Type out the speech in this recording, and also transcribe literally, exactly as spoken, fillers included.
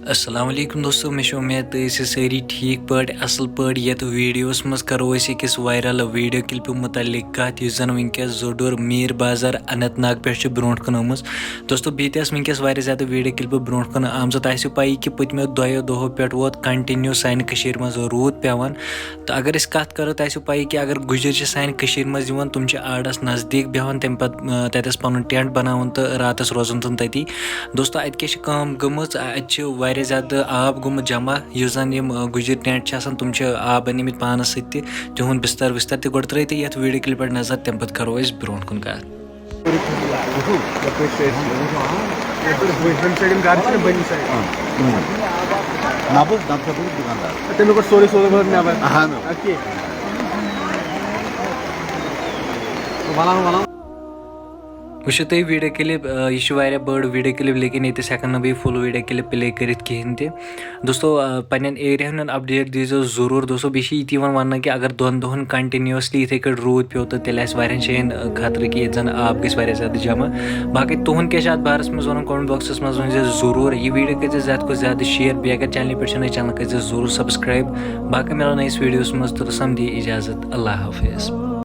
السلام علیکم دوستو، مےٚ چھِ اُمید تُہۍ ٲسِو سٲری ٹھیٖک پٲٹھۍ، اَصٕل پٲٹھۍ۔ یَتھ ویٖڈیوَس منٛز کَرو أسۍ أکِس وائرل ویٖڈیو کِلپہِ مُتعلِق کَتھ، یُس زَن وٕنکیٚس زوٚڈُر میر بازار اننت ناگ پٮ۪ٹھ چھِ برونٛٹھ کُن آمٕژ۔ دوستو، بیٚیہِ تہِ آسہٕ وٕنکیٚس واریاہ زیادٕ ویٖڈیو کِلپہٕ برونٛٹھ کُن آمژٕ۔ تۄہہِ آسِوٕ پَیی کہِ پٔتمیو دۄیو دۄہو پٮ۪ٹھ ووت continue سانہِ کٔشیٖرِ منٛز روٗد پٮ۪وان۔ تہٕ اگر أسۍ کَتھ کَرو، تۄہہِ آسِوٕ پَیی کہِ اگر گُجِرۍ چھِ سانہِ کٔشیٖرِ منٛز یِوان، تِم چھِ آڑَس نزدیٖک بیٚہوان، تَمہِ پَتہٕ، آ، تَتٮ۪س پَنُن ٹٮ۪نٛٹ بَناوان تہٕ راتَس روزان تِم تَتی۔ دوستو، اَتہِ کیٛاہ چھِ کٲم گٔمٕژ؟ آ، اَتہِ چھِ واریاہ زیادٕ آب گوٚمُت جمع، یُس زَن یِم، آ، گُجِرۍ ٹٮ۪نٛٹ چھِ آسان، تِم چھِ آب أنۍمٕتۍ پانَس سۭتۍ تہِ، تِہُنٛد بِستَر وِستَر تہِ گۄڈٕ ترٛٲیِتھ، تہٕ یَتھ ویٖڈیو کِلپہِ پٮ۪ٹھ نظر، تَمہِ پَتہٕ کَرو أسۍ برونٛٹھ کُن کَتھ۔ وٕچھِو، یَپٲرۍ چھِ أسۍ، یَپٲرۍ ہُمہِ side یِم گرٕ چھِ نہ بٔنی side۔ نہ بہٕ، نہ بہٕ چھُس دُکاندار۔ تَمیُک گۄڈٕ سورُے سوزو گۄڈٕ نٮ۪بر۔ اَہَن حظ۔ اَدٕ کیٛاہ؟ وَلان، وَلان۔ وٕچھِو تُہۍ ویٖڈیو کِلِپ، آ، یہِ چھِ واریاہ بٔڑ ویٖڈیو کِلِپ، لیکِن ییٚتہِ أسۍ ہٮ۪کَن نہٕ بہٕ یہِ full ویٖڈیو کِلِپ play کٔرِتھ کِہیٖنۍ تہِ۔ دوستو، آ، پننٮ۪ن ایریاہن ہُنٛد update دیٖزیو ضروٗر۔ دوستو، بیٚیہِ چھِ یہِ تہِ یِوان وننہٕ کہِ اگر دۄن دۄہن continuously یِتھَے کٲٹھۍ روٗد پیوٚو تہٕ تیٚلہِ آسہِ واریاہن جاین، آ، خطرٕ کہِ ییٚتہِ زن آب گژھِ واریاہ زیادٕ جمع۔ باقٕے تُہُنٛد کیٛاہ چھُ اتھ بارس منٛز ونُن؟ Comment boxس منٛز ؤنۍزیو ضروٗر۔ یہِ ویٖڈیو کٔرۍزیو زیادٕ کھۄتہٕ زیادٕ share، بیٚیہِ اگر channelہِ پٮ۪ٹھ چھِو نٔے، channel کٔرۍزیو ضروٗر subscribe۔ باقٕے مِلو نٔیِس ویٖڈیوس منٛز، توٚتَس تام دِیِو اجازت، اللہ حافظ۔